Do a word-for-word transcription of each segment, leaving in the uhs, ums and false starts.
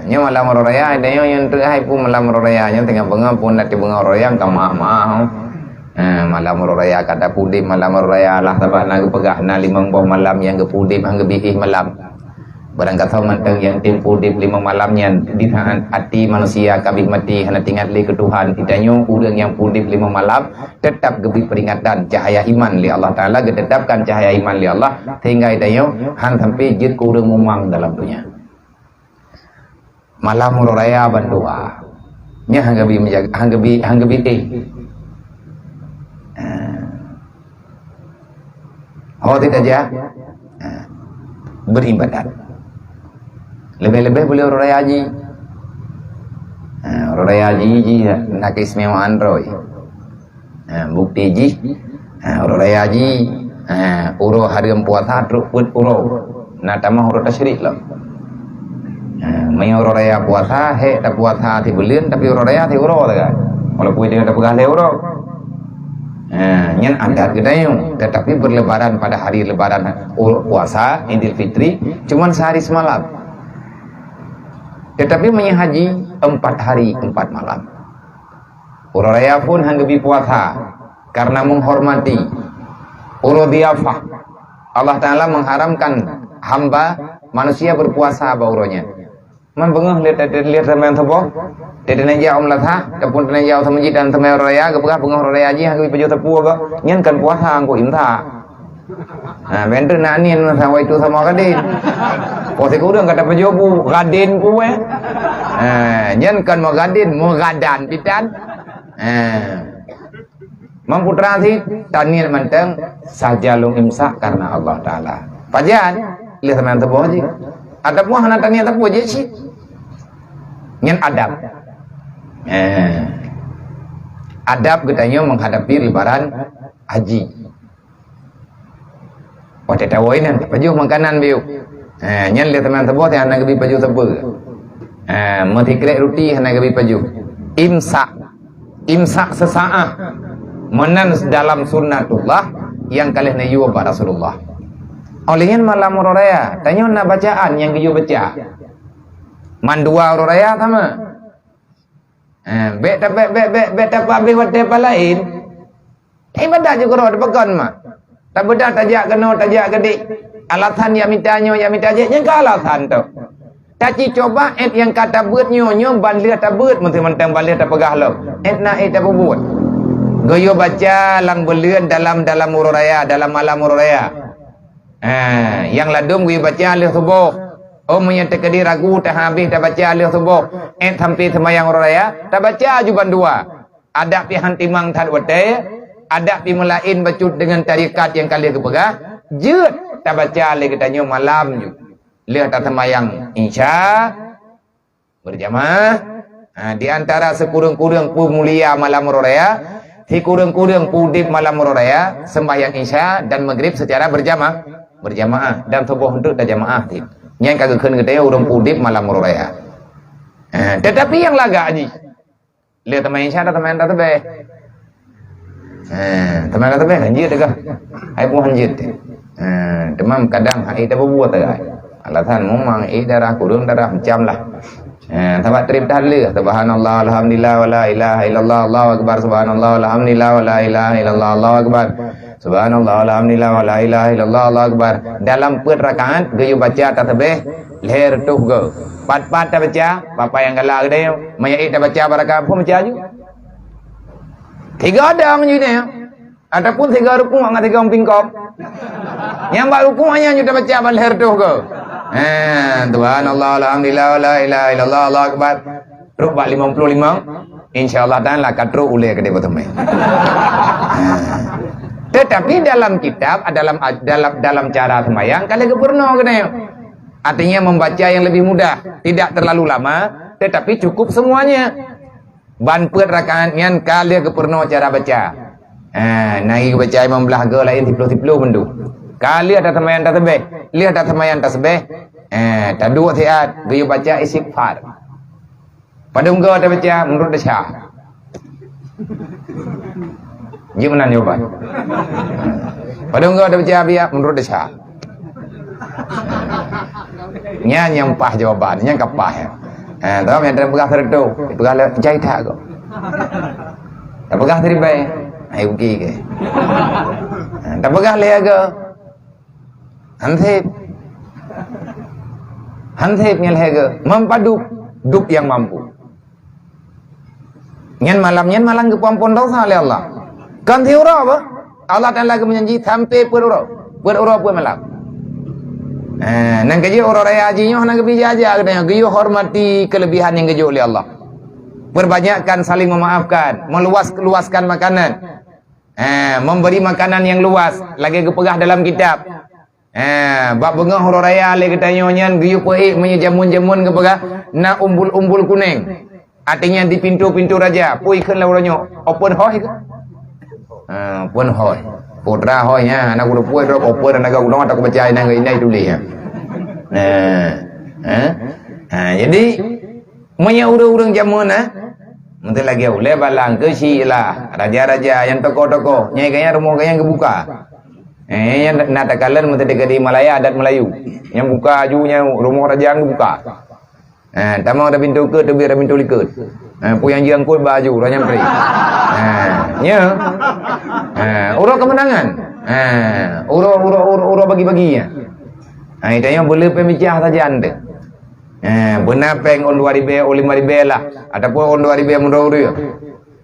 Nyoe malam uroe raya, dan nyoe nyang teuhai pun malam uroe raya, nyoe teungoh beungoh pun, nak teungoh uroe raya ka meuah-meuah. Eh, malam uroe raya ka tapeuudeb malam uroe raya lah, sabab na geupeugah na limong boh malam nyang geupeuudeb han geubi éh malam. Barangkasoe mantong nyang tem peuudeb limong malam nyan, di saat até manusia ka bit maté hana teuingat lé keu Tuhan, geutanyoe ureuëng nyang peuudeb limong malam, teutap geubri peuringatan cahaya iman lé Allah Taala, geuteutapkan cahaya iman lé Allah, sehingga geutanyoe han sampai jeuet keu ureuëng mumang dalam donya. Malam uroe raya bandua. Nyan han geubi meujaga, han geubi, han geubi éh. Ha. Ho teutajak, ha, beribadat. Leubeh-leubeh buleuen uroe raya haji. Ha, uroe raya haji jih na keistimewaan droe. Ha, bukti jih, ha, uroe raya haji, ha, uroe hareuem puasa trok peuet uroe. Na tamah uroe tasyrik lom. Ha, meunyoe uroe raya puasa, hék tapuasa sibuleuen, tapi uroe raya siuroe sagai. Walaupun dia tapeugah lhée uroe. Ha, nyan adat geutanyoe, tetapi berlebaran pada hari lebaran, u-, puasa, Idul Fitri, cuman sehari semalam. Tetapi meunyoe haji, empat hari, empat malam. Uroe raya pun han geubi puasa karena menghormati uroe diafah. Allah Taala mengharamkan hamba manusia berpuasa bak uroe nyan. Man beungoh lé, lé, lé seumayang suboh, lé teunajak u meulasah, ataupun teunajak u masjid dan seumayang uroe raya, geupeugah beungoh uroe raya jih han geubi pajoh sapeue, nyan kan puasa, angkot imsak. Ha, ben tu nak nin masa waitu sama gadin. Po sikureueng kata pajoh bu, gadin ku eh. Ha, nyan kan mau gadin, mau gadan pitan. Ha. Mam putra si taniat manteng saja lôn imsak karena Allah Taala. Pajan, lé sama teuboh ji. Ataupun hana taniat teuboh ji si. Nyan adab. Ha. Adab geutanyoe menghadapi lebaran haji. Watée tawoe inan, pajoh makanan biu. Ha, nyan lé teuma teuboh hana geubi pajoh sapeue. Ha, meusikrek ruti hana geubi pajoh. Imsak. Imsak sesaat. Meunan dalam sunnatullah nyang ka lheueh neuyue bak Rasulullah. Oleh nyan malam uroe raya, tanyoe na bacaan nyang geuyue baca. Mandua uroe raya sama. Ha, bék ta-, bék, bék, bék, bék tapeuabéh watée pah laén. Ibadat ju keudroe teupeugon mak. Tabeudôh tajak keunoe, tajak keudéh. Alasan jak mita nyoe, jak mita jih, nyan ka alasan tu. Taci cuba ék nyang ka tabeuet nyoe, nyoe ban lheueh tabeuet, meusti mantong ban lheueh tapeugah lom. Ék na ék tapeubuet. Geuyue baca lam buleuen dalam, dalam uroe raya, dalam malam uroe raya. Ha, nyang ladôm geuyue baca lheueh suboh. Oh, meunyoe teukeudi ragu, tahabéh tabaca lheueh suboh. Ék sampai seumayang uroe raya, tabaca ju bandua. Adak pih han timang that watée, adak pih meulaén bacut deungon tarekat nyang ka lheueh geupeugah, jeuet tabaca lé geutanyoe malam ju. Lheueh taseumayang Isya berjamaah, ha, di antara sikureueng-kureueng peumulia malam uroe raya, sikureueng-kureueng peuudeb malam uroe raya, sembahyang Isya dan Maghrib secara berjamaah, berjamaah dan suboh untuk tajamaah. Nyan ka geukheun geutanyoe ureuëng peuudeb malam uroe raya. Ha, tetapi nyang lagak jih, lé teuma Isya dah teuma tasbih. Ha, teuma tasbih kan jeuet dah. Hai pun han jeuet. Ha, teuma kadang hai tapeubuet dah. Alasan memang éh darah, kureueng darah, macam lah. Ha, sabab treb that lé, subhanallah, alhamdulillah, wala ilaha illallah, Allahu akbar, subhanallah, alhamdulillah, wala ilaha illallah, Allahu akbar. Subhanallah, alhamdulillah, wala ilaha illallah, Allahu akbar. Dalam peuet rakaat, geuyue baca tasbih lhée reutôh go. Pat-pat tabaca, bapak nyang galak geude, meunyoe ék tabaca bak rakaat phon baca ju. Tiga dang ju nyoe. Ataupun tiga rukuk ngon tiga pingkop. Nyang bak rukuk nyan ju tabaca bak lhée reutôh go. Ha, subhanallah, alhamdulillah, wala ilaha illallah, Allahu akbar. Trok bak limong ploh limong, insya Allah Taala ka trok ulée keudéh beuteumé. Ha. Tetapi dalam kitab, dalam, dalam, dalam cara sembahyang, ka lheueh geupeurunoe keunoe. Artinya membaca yang lebih mudah, tidak terlalu lama, tetapi cukup semuanya. Ban peuet rakaat nyan ka lheueh geupeurunoe cara baca. Ha, na geuyue baca limong blaih go laén siploh-siploh mandum. Ka lheueh taseumayang tasbih, lheueh taseumayang tasbih, ha, taduek siat, geuyue baca istighfar. Padum go tabaca meunurot desya. Jeuet meunan jawaban. Padum go tabaca biak meunurot desya. Nyan nyang paih jawaban, nyang ka paih. Ha, tahu yang peugah seratus, peugah le jai that ko. Dah peugah seribu, ai uki ke. Ha, dah peugah lé harga. Hansip. Hansip nyan harga. Mampu dup, dup yang mampu. Nyan malam nyan malam geupeuampon dosa lé Allah. Kan siuroe apa? Allah Taala geumeujanji sampai peuet uroe. Peuet uroe peuet malam. Eh, nang keujeuet uroe raya haji nyoe hana geubri jak-jak geutanyoe, geuyue hormati kelebihan nyang geujok lé Allah. Perbanyakkan saling memaafkan, meluas-luaskan makanan. Eh, memberi makanan yang luas, lagée geupeugah dalam kitab. Eh, bak beungoh uroe raya lé geutanyoe nyan geuyue peuék meunyoe jameun-jameun geupeugah na umbul-umbul kuneng. Artinya di pintu-pintu raja, pui kheun lé uroe nyoe, open house ke? Ha, open house. Putra house nya, anak udah puai droe open anak udah tak baca inang inai tulis ya. Nah, ha? Ha, jadi meunyoe ureuëng-ureuëng jameun na, meuntui lagée ulée balang keusi lah, raja-raja yang tokoh-tokoh, nyai gaya rumoh gaya geubuka. Eh, yang na takalon meuntui di Malaya adat Melayu. Yang buka aju nya rumoh raja geubuka. Ha, tamong ada pintu ke, teubiet ada pintu likot. Ha, puyang jiang kot baju, roh nyampri. Ha, ya. Ha, uroe kemenangan. Ha, uroe, uroe, uroe, uroe bagi-bagi ya. Ha, itu yang boleh pemicah saja anda. Ha, beuna peng on dua ribu, on lima ribu lah. Ataupun on dua ribu menurut dia.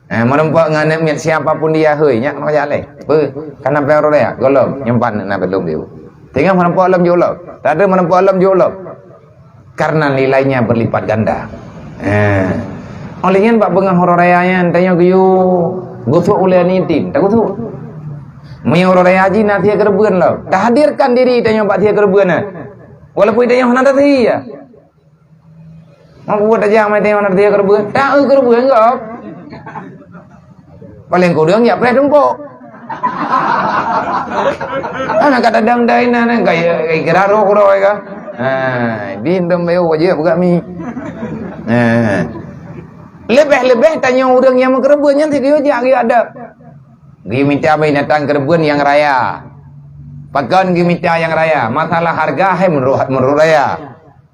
Eh, meureumpok ngon aneuk miet siapa pun dia, hei, nyak keunoe jak lé. Peue? Ka na peureulée, gohlom, nyimpan na belom dia. Teungoh meureumpok lom jok lom. Tade meureumpok lom jok lom. Karena nilainya berlipat ganda. Eh. Oleh nyan bak beungoh uroe raya nyan, tanyoe geuyue gusok ulée aneuk yatim, tagusok. Meunyoe uroe raya haji na sie keureubeuen lom. Tahadirkan diri tanyoe bak sie keureubeuen nyan. Walaupun tanyoe hana tasie. Mau buat aja mai tengok nanti keureubeuen. Tak eu keureubeuen kok. Paling kurang ya preh tumpuk. Anak kata dang dai na na gaya kira roh roh ka. Ha, bin dum bayu wajib buka mi. Ha. Lebih-lebih tanyoe ureuëng nyang meukeureubeuen nyan sigeuyue jak geuyue adab. Geuyue mita binatang keureubeuen nyang raya. Pakon geuyue mita nyang raya? Masalah harga hai menurut menurut raya.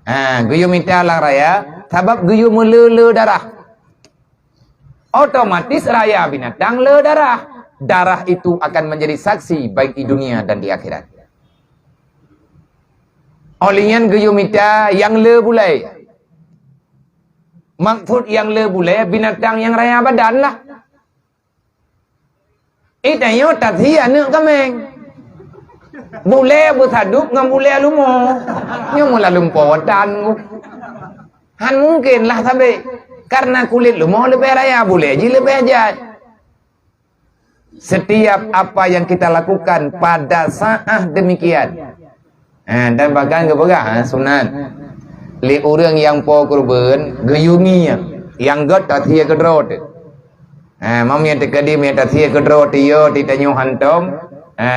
Ha, geuyue mita lam raya, sabab geuyue meule-le darah. Otomatis raya binatang le darah. Darah itu akan menjadi saksi baik di dunia dan di akhirat. Oleh nyan geuyue mita nyang le bulai. Maksud nyang le bulai, binatang nyang raya badan lah. Eh, tanyoe tasie aneuk kaméng. Bulée beusadub ngon bulée lumo. Nyoe meulalu po tan. Han mungkin lah sabe. Karena kulit lumo leubeh raya, bulée jih leubeh jai. Setiap apa yang kita lakukan pada saat demikian, Ha, dan bahkan geupeugah, ha, sunat. Lé ureuëng nyang po keureubeuen, geuyue ngieng, nyang gét tasie keudroe teuh. Ha, mam nyang teukeudi, mam nyang tasie keudroe teuh, yo, di tanyoe hantom. Ha,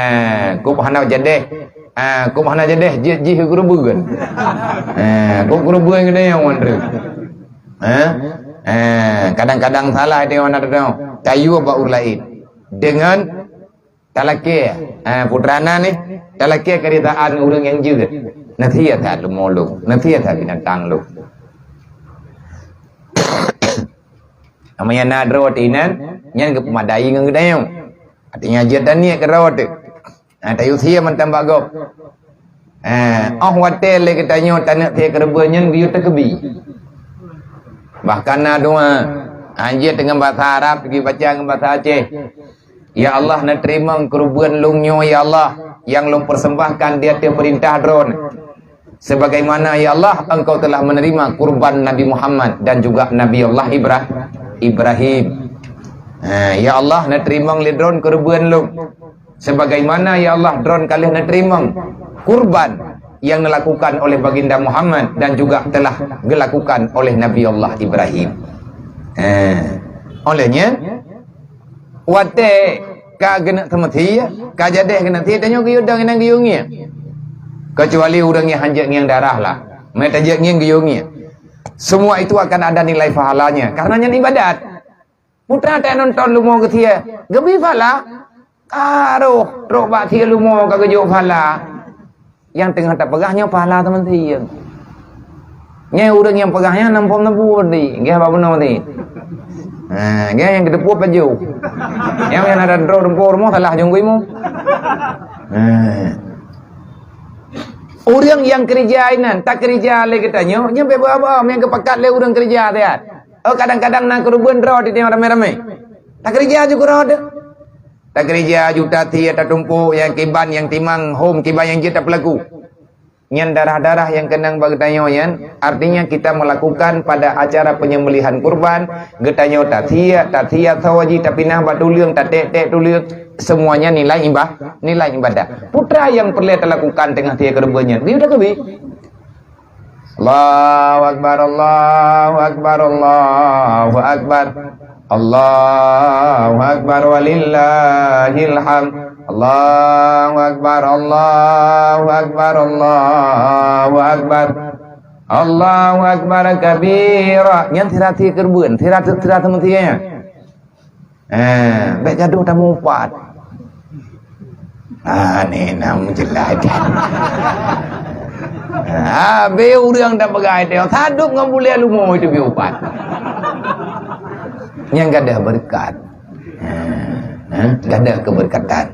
kub hana jadeh. Ha, kub hana jadeh, jeuet jih keureubeuen. Ha, kub keureubeuen keuneuk nyang wan reueh. Ha? Ha, kadang-kadang salah di mana tu. Tayue bak ureuëng laén. Dengan Talakée, eh, putra na nih, talakée keridaan ureuëng nyang jeuet. Nasie that lumo lôn, nasie that binatang lôn. Amai na droe teuh inan, nyan geupeumadai ngon geutanyoe. Artinya jeuet dan niet keudroe teuh. Nah, tayue sie mantong bak gob. Eh, óh watée lé geutanyoe taneuk sie keureubeuen nyan geuyue takeubi. Bahkan na doa, hanjeuet deungon bahasa Arab, geubaca ngon bahasa Aceh. Ya Allah, neuteurimong keureubeuen lôn nyoe, ya Allah, nyang lôn persembahkan di ateueh peurintah Droen. Sebagaimana, ya Allah, Engkau telah menerima kurban Nabi Muhammad dan juga Nabi Allah Ibra-, Ibrahim. Ha, ya Allah, neuteurimong lé Droen keureubeuen lôn. Sebagaimana, ya Allah, Droen ka lheueh neuteurimong kurban nyang neulakukan oleh Baginda Muhammad dan juga telah geulakukan oleh Nabi Allah Ibrahim. Ha. Oleh nyan, watée ka geuneuk seumeusie, ka jadeh geuneuk sie, tanyoe geuyue dong inan geuyue ngieng. Kecuali ureuëng nyang hanjeuet ngieng darah lah. Meutajeuet ngieng geuyue ngieng. Semua itu akan ada nilai pahalanya, karena nyan ibadat. Putra teuh nonton lumo geusie, geubri pahala. Ka roh, trok bak sie lumo ka geujok pahala. Nyang teungoh tapeugah nyoe pahala teumeusie. Nyan ureuëng nyang peugah nyan nam phom neubeuet di, geh bak bunoe di. Ha, geh nyang geuteupeue pajoh. Nyang, nyang ada droe rumoh salah jong geuimu. Ha. Ureuëng nyang keurija inan, takeurija lé geutanyoe, nyan beu ba-ba nyang geupakat lé ureuëng keurija siat. Oh, kadang-kadang na keureubeuen droe di ramé-ramé. Takeurija ju keudroe teuh. Takeurija ju tatie tatumpok nyang kiban nyang timang hom kiban nyang jeuet tapeulaku. Nyan darah-darah nyang keunong bak geutanyoe nyan, artinya kita melakukan pada acara penyembelihan kurban, geutanyoe tasiak, tasiak sawaji tapinah bak tuleueng, tatek-tek tuleueng, semuanya nilai iba-, nilai ibadah. Peue nyang peureulée talakukan teungoh sie keureubeuen nyan? Beu takeubi. Allahu akbar, Allahu akbar, Allahu akbar. Allahu akbar walillahil hamd. Allahu akbar, Allahu akbar, Allahu akbar. Allahu akbar kabira. Nyan sira sie keureubeuen, sira, sira seumeusinya. Eh, bék gadoh tamupat. Ah, ni nam jeulaih dah. Ah, be ureuëng dah peugah itu, sadub ngon buleue lumo itu bi upat. Nyang gadah beureukat. Ha, ha, gadah keubeureukatan.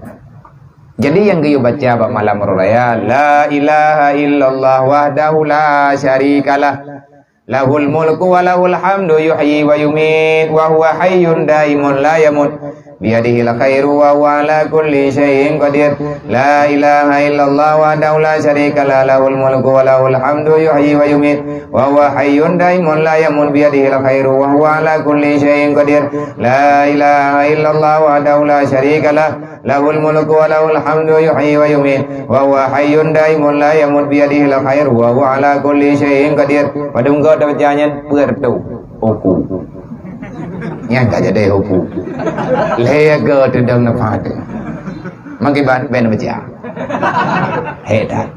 Jadi nyang geuyue baca bak malam uroe raya, la ilaha illallah wahdahu la syarikalah. Lahul mulku wa lahul hamdu yuhyi wa yumiit wa huwa hayyun daimun la yamut. Biyadihil khairu wa huwa ala kulli syai'in qadir. La ilaha illallah wahdahu la syarikalah. Lahul mulku wa lahul hamdu yuhyi wa yumiit wa huwa hayyun daimun la yamut. Biyadihil khairu wa huwa ala kulli syai'in qadir. La ilaha illallah wahdahu la syarikalah. Lahul mulku wa lahul hamdu yuhyi wa yumiit wa huwa hayyun daimun la yamut biyadihil khairu wa huwa ala kulli syai'in qadir. Padum goe tabaca nyan peuet reutôh uku. Nyan ka jadi uku. Lhée goe teudong nafah teuh. Mangkeuban ben baca. He that.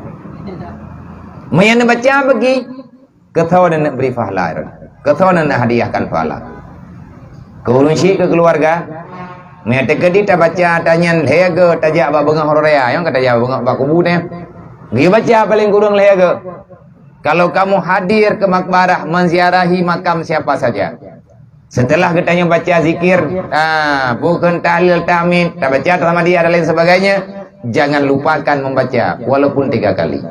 Meunyan baca bagi Keu soe neuneuk bri pahala, keu soe neuneuk hadiahkan pahala. Keu ureuëng syik, keu keuluwarga. Meunyoe teukeudi tabaca ata nyan lhée goe tajak bak beungoh uroe raya, nyang ka tajak bak beungoh bak kubu nyan. Geubaca paleng kureueng lhée goe. Kalau kamu hadir ke makbarah menziarahi makam siapa saja, Seuteulah geutanyoe baca zikir, ah, bukon tahlil, tahmid, tabaca samadiyah dan lain sebagainya, jangan lupakan membaca walaupun tiga kali.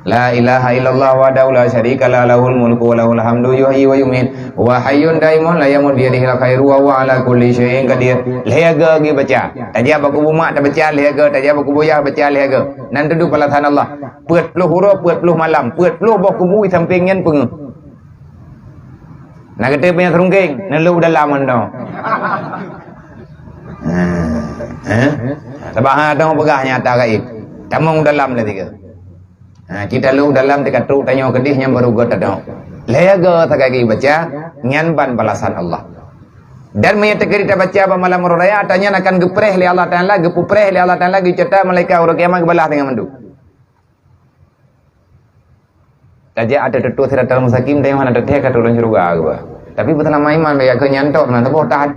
La ilaha illallah wahdahu la syarikalah, lahul mulku wa lahul hamdu, yuhyi wa yumiit, wa hayyun daimun la yamut biyadihil khairu wa huwa ala kulli syai'in qadir. Lhée goe geubaca. Tajak bak kubu mak tabaca lhée goe, tajak bak kubu yah baca lhée goe. Nan teudu balasan Allah. Peuet ploh uroe, peuet ploh malam, peuet ploh boh kubu di sampéng nyan peungeuh. Na geutem nyang seurungkeng, neulok u dalam ngon doe. Eh? Sabab hana teupeugah nyata gaib. Tamong u dalam lé tiga. Ha, kita lok u dalam teuka trok tanyoe keudeh nyang baru geuh tadong. Lhée goe sagai geubaca, nyan ban balasan Allah. Dan meunyoe teukeudi tabaca bak malam uroe raya, ata nyan akan geupreh lé Allah Taala, geupeupreh lé Allah Taala, geucata malaikat uroe kiamat geubalah deungon mandum. Tajak ateueh tutoe siratal mustaqim, teuh hana teuthée ka tulông syeuruga geuba. Tapi peuteulama iman bak keu nyan tok na teuboh that.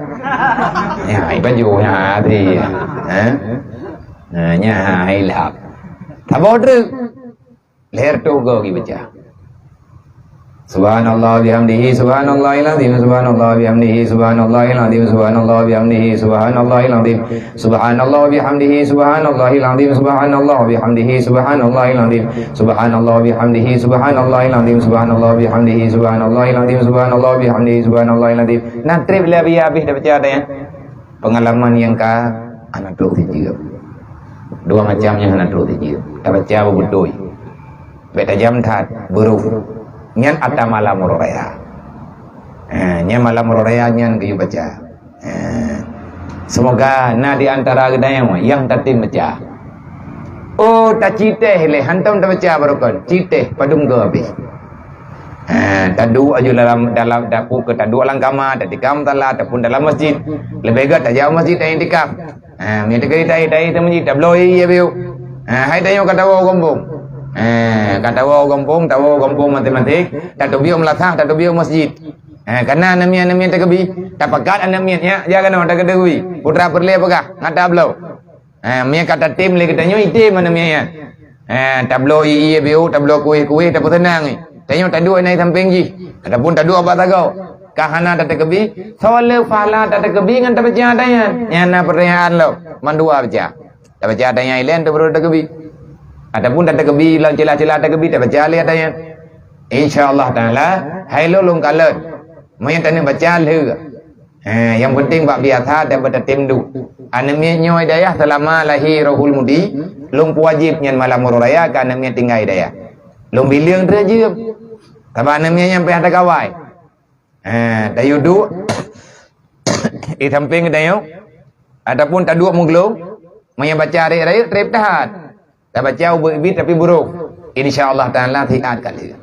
Ya, iban ju nya hati. Ha? Nah, nya hai lap. Taboh treuk. Leher tuh go geubaca. Subhanallah bihamdihi, subhanallahil azim, subhanallah bihamdihi, subhanallahil azim, subhanallah bihamdihi, subhanallahil azim. Subhanallah bihamdihi, subhanallahil azim, subhanallah bihamdihi, subhanallahil azim, subhanallah bihamdihi, subhanallahil azim, subhanallah bihamdihi, subhanallahil azim, subhanallah bihamdihi, subhanallahil azim. Nah, treb lé habéh tabaca teuh nyan. Peungalaman nyang ka hana trok sijeuem. Dua macam nyang hana trok sijeuem. Tabaca beubeutôi. Bék tajam that, beurôh. Nyan ata malam uroe raya. Eh, nyan malam uroe raya nyan geuyue baca. Eh, seumoga na di antara geutanyoe nyang tatem baca. Oh, taciteh lé, hantom tabaca barokon. Citeh, padum goe habéh. Eh, taduek aju dalam, dalam dapur ke taduek lam kama, tatikam tala ataupun dalam masjid. Leubeh gét tajak masjid taiktikaf. Ha, meunyoe teukeudi tahi-tahi teuh masjid, tabloe ié bieu. Ha, hai tanyoe ka tawoe u gampông. Ha, ka tawoe u gampông, tawoe u gampông maté-maté, tateubiet meulasah, tateubiet masjid. Ha, kana aneuk miet-aneuk miet teukeubit, tapakat aneuk miet nyan, jak keunoe takeudeuwi. Putra peureulée peugah, ngat tabloe. Ha, meunyoe ka tatem lé geutanyoe, item aneuk miet nyan. Ha, tabloe ié bieu, tabloe kueh-kueh, tapeuseunang. Tanyoe taduek na sampéng jih, ataupun taduek bak sagoe. Ka hana tatakbi, soe le pahala tatakbi ngon tabaca ata nyan? Nyan na peurtanyaan lom, mandua baca. Tabaca ata nyan ilèe, tabaru takbi. Ataupun tatakbi lam ceula-ceula takbi, tabaca lé ata nyan. Insya Allah Taala, hai lôn lôn kalon. Meunyoe taneuk baca lheueh. Eh, nyang penting bak biasa dan bak tatem duek. Aneuk miet nyoe dayah selama lahé Rohul Mudi, lôn peuwajéb nyan malam uroe raya keu aneuk miet tinggai dayah. Lôn bileueng treuk jeuem. Sabab aneuk miet nyan payah takawai. Eh, tayue duek di sampéng tanyoe, ataupun taduek meuglông, meunyoe baca rayeuk-rayeuk trép that. Tabaca ubit-ubit tapi burông. Insya Allah Taala sihat ka lheueh.